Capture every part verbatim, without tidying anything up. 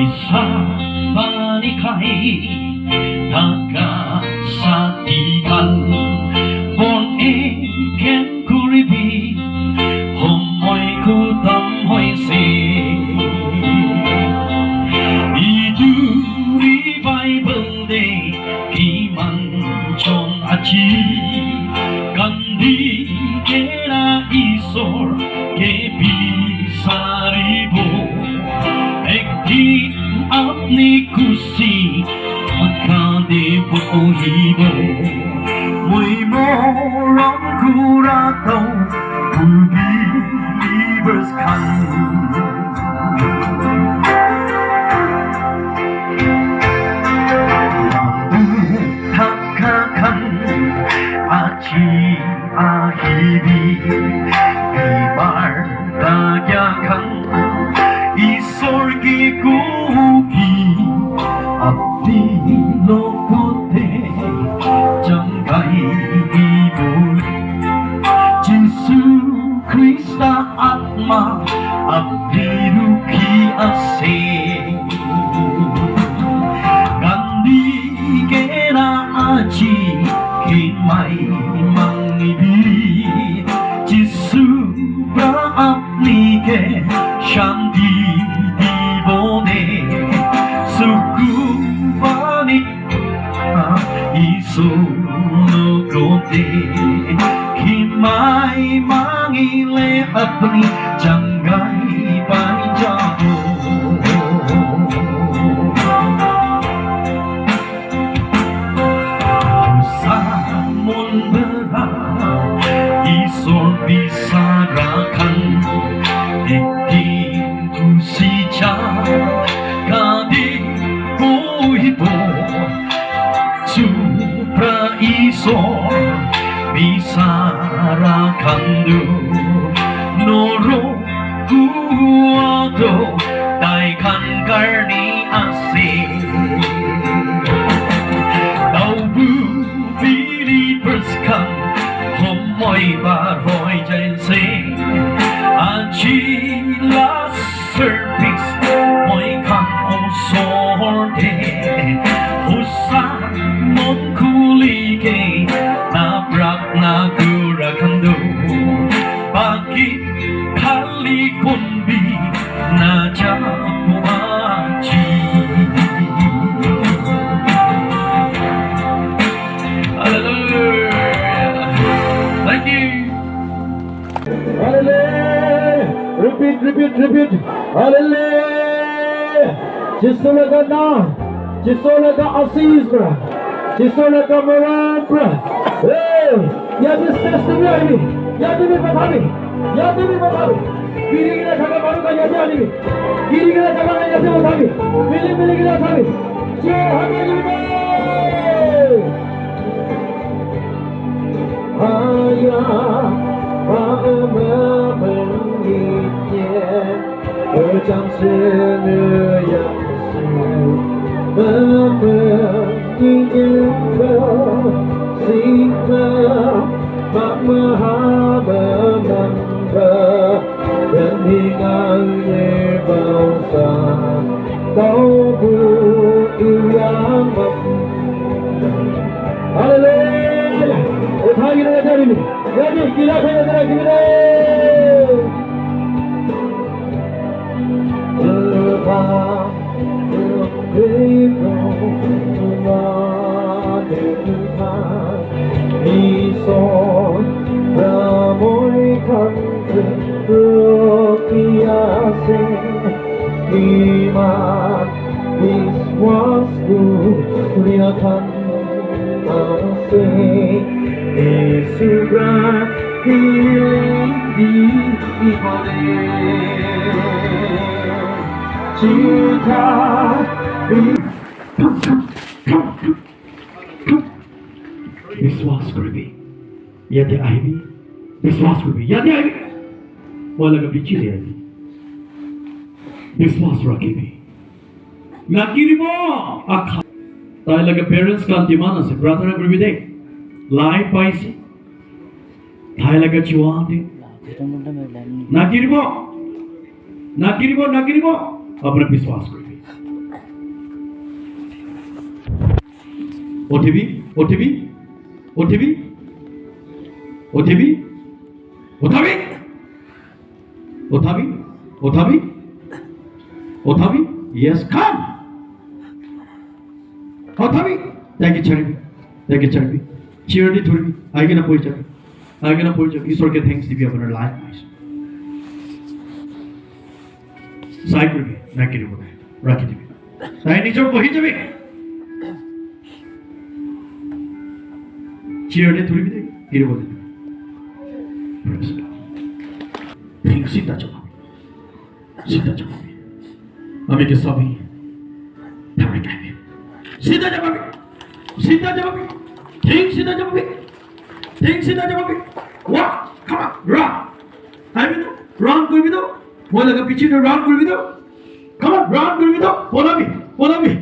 Pani khai thaka sati khan bon eken kuribi, homoi khutam hoise. Itu revival de kiman jon aji kandi kena Isor ke bisaribo. Ek din apni khushi makande bohibo. Moi morom kura tau believers khan. Thaka khan aji ahibi, bimar thakya khan Isor ke kobi, apni logote jangai dibo. Jisu Krista atma apni rukhi ase. Kandi kena aji khimai mangibi. Jisu pra apni ke shanti dibo de. Suku pani Isu logote khimai mangile apni jangai pai jabo. Samon bera Isor bisara khan ek din khushi cha kadi koibo. Supra Isor bisara khan du noro kuato tai khan karni ase. Taubu believers khan homoi par hoi jaise. Aji last service moi khan osor de husa mon khuli ke na pratna kura khan du. Baki khali kun bi na jabo aji. Hallelujah. Thank you. Hallelujah. Repeat, repeat, repeat. Hallelujah. Jisu laga naam, Jisu laga asis pra, Jisu laga morom pra. Hey, yate stage te bi ahibi, yate bi pathabi, yate bi pathabi. Giri kena thaka manu khan yate anibi. Giri kena thaka khan yate uthabi. Mili mili kena uthabi. Jai Hallelujah. Aya, ba ma ma ni ye. Ujang sene ya su, mama tinggal singka, mama haba mamba, dan hingai ye bausa, kau bu yang mam. Haleluya. Uthai kena jari ni. Jadi, gila kena jari ni. Biswas kuribi. Yate ahibi. Biswas kuribi. Yate ahibi. Moi laga bichi te ahibi. Biswas rakhibi. Nagiribo. Akha. Tai laga parents khan demand ase. Brother kuribi de. Lai paise. Tai laga chuan de. Nagiribo. Nagiribo, nagiribo. Apuni biswas kuribi. Uthibi, uthibi, uthibi, uthibi, uthabi, uthabi, uthabi, uthabi. Yes, come. Uthabi. Thank you, Charity. Thank you, Charity. Chair te thoribi. Ahi kena bohi jabi. Ahi kena bohi jabi. Isor ke thanks dibi apunar life. Sai kuribi, na giribo de, rakhi dibi. Tai nijor bohi jabi. Chair te thoribi de, giribo de. Praise God. Theng sida jabo. Sida jabo. Ami ke sabi. Theng sida jabo. Sida jabo. Theng sida jabo. Theng sida jabo. Walk. Come on. Run. Ahibi to, run kuribi to, moi laga piche te run kuribi to. Come on, run kuribi to. Polabi, polabi,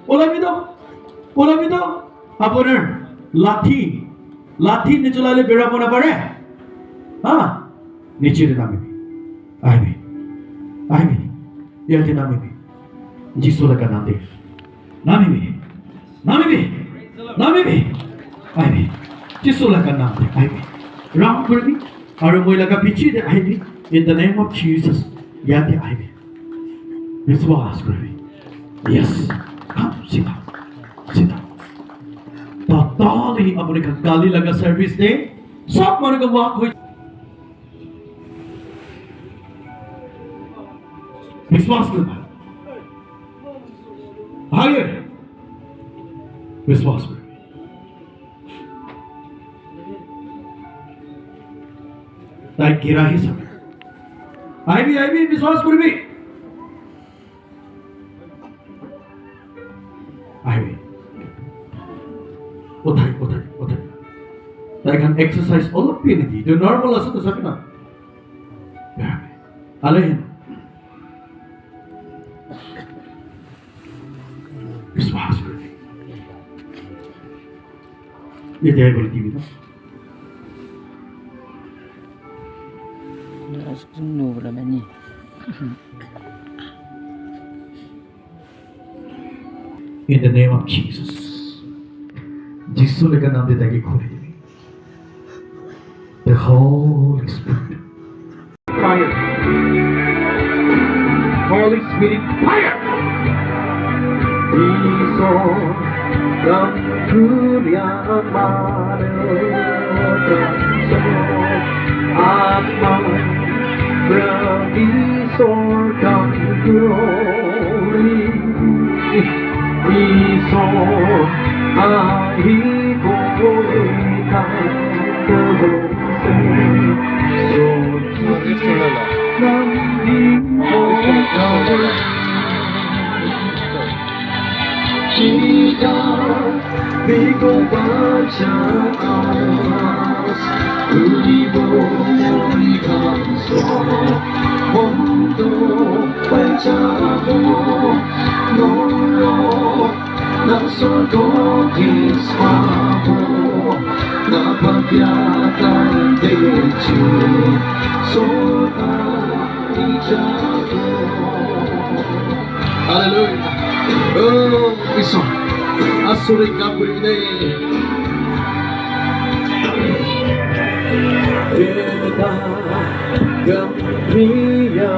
polabi to, polabi to. Apunar lathi, lathi nicholale bera bona pare. Ha? Niche te namibi. Ahibi. Ahibi. Yate namibi. Jisu laga naam te. Namibi. Namibi. Namibi. Ahibi. Jisu laga naam te. Ahibi. Run kuribi. Aru moi laga piche te ahibi. In the name of Jesus. Yate ahibi. Biswas kuribi. Yes. Come, sit down. Sit down. Totally apuni khan kali laga service te sob manu khan walk hoi Biswas kuribi. Higher. Biswas kuribi. Tai gira hi sabi. Ahibi, ahibi, biswas kuribi. Ahibi. Uthai, uthai, uthai. Tai khan exercise olop bi naki. Etu normal ase to sabi na. Alehin. Biswas kuri. Ye jai bole dibi na. Asking no bole mani. In the name of Jesus. Jisu laga naam te tai ke khuli dibi. The Holy Spirit. Fire. Holy Spirit, fire. Isor, come through the amaro. Atma, Isor, come through. Isor, ahi bole. Hallelujah. Oh, Isor. Asuri gam guri ne. Gam priya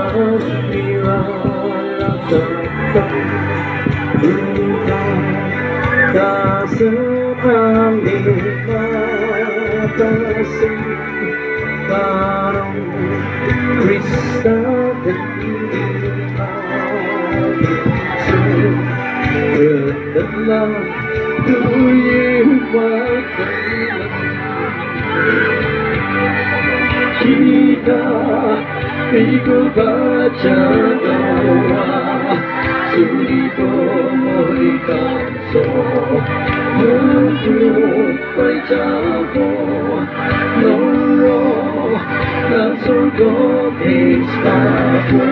mira. Kita iku baca doa, suri ko moi kanso, nuru pai jabo, nuru kanso ko istapo,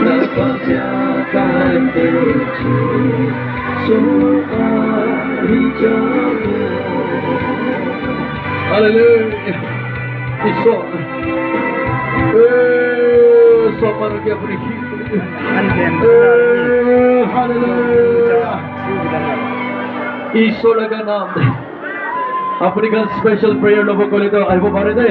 napatya kai teju, so ari jabo. Hallelujah. Isor. Eh, sob manu ke apuni hi. Eh, hallelujah. Isor laga naam te. Apuni khan special prayer lobo koile toh ahibo pare de.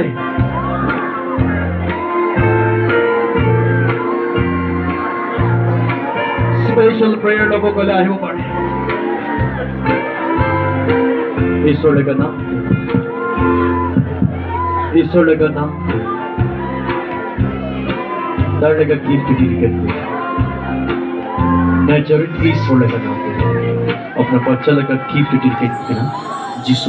Special prayer lobo koile ahibo pare. Isor laga naam te. Isor laga naam te. Tar laga gift to dedicate kuri. Nature Isor laga naam te. Apna bacha laga gift to dedicate kuri na. Jisu